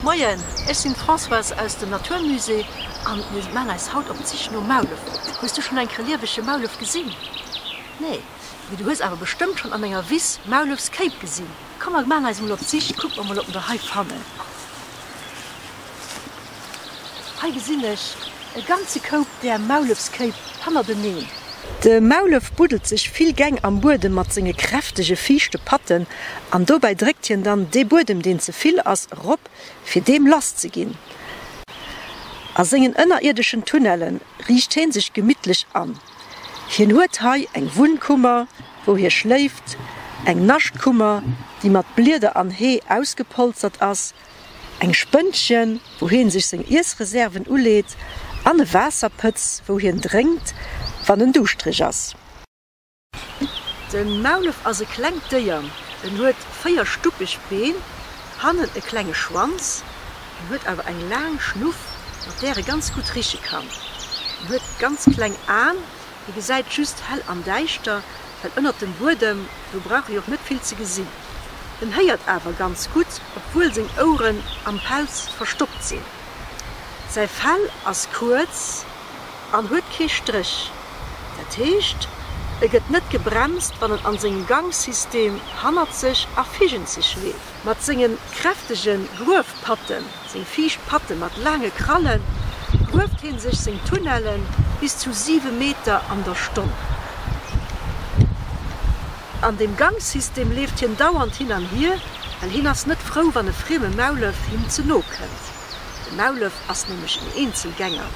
Moien, ech sinn d'Françoise aus dem Natur Musée an mir maan eis haut op d'Sich nom Maulef. Hues du schonn eng Kéier liewege Maulef gesinn? Nee, mee du hues awer bestëmmt schonn an enger Wiss Maulefskéip gesinn. Komm mer maan eis emol op d'Sich, kucke mer mol op mer der hei fannen. Hei gesinn ech e ganze Koup där Maulefskéip hannerteneen. De Maulef buddelt sech vill Gäng am Buedem mat senge kräftege viischte Patten an dobäi dréckt hien dann dee Buedem deen ze vill ass erop fir deem lass ze ginn. A sengen ënnerierdeschen Tunnelle riicht heen sech gemittlech an. Hien huet hei eng Wunnkummer wou hie schléift, eng Naschtkummer déi mat Blieder an Hee ausgepolstert ass, Eng Spënnchen, wou hien sech seng Iessreserven uleet, an e Waasserpëtz, wou hien drénkt, wann en duuschtereg ass. De Maulef ass e klengt Déier. En huet 4 stuppeg Been, hannen e klenge Schwanz. En huet awer eng laang Schnuff, mat där e ganz gutt riche kann. En huet ganz kleng Aen. Hie gesäit just hell an däischter, well ënnert dem Buedem, do brauch e jo och net vill ze gesinn. En héiert awer ganz gutt, obwuel seng Oueren am Pelz verstoppt sinn. Säi Fell ass kuerz an huet kee Stréch. Dat heescht, e gëtt net gebremst, wann en an sengem Gangsystem hannert sech a virgent sech leeft. Mat senge kräftege Gruefpatten, seng viischt Patte mat laange Krallen, grueft hie sech seng Tunnelle bis zu 7 Meter an der Stonn. An deem Gangsystem leeft hien dauernd hin an hier, well hien ass net frou, wann e frieme Maulef him ze no kënnt. De Maulef ass nämlech en Eenzelgänger.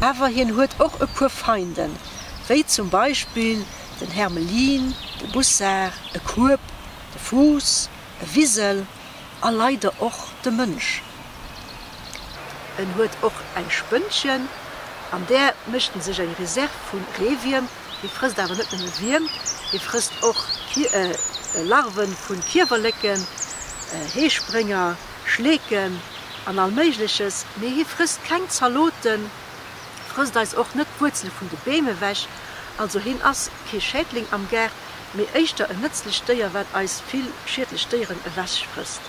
Awer hien huet och e puer Feinden, wéi zum Beispill den Hermelin, de Bussard, e Kueb, de Fuuss, e Wisel a leider och de Mënsch. En huet och eng Spënnchen, an där mécht en sech eng Reserve vu Reewierm. Hie frësst awer net nëmme Wierm, hie frësst och Larve vu Kiewerleken, Heesprénger, Schleeken an all Méigleches. Mee hie frësst keng Zaloten, frësst eis och net d'Wuerzele vun de Beem ewech. Also hien ass kee Schädling am Gaart, mee éischter en nëtzlecht Déier, wat eis vill schiedlech Déieren ewechfrësst.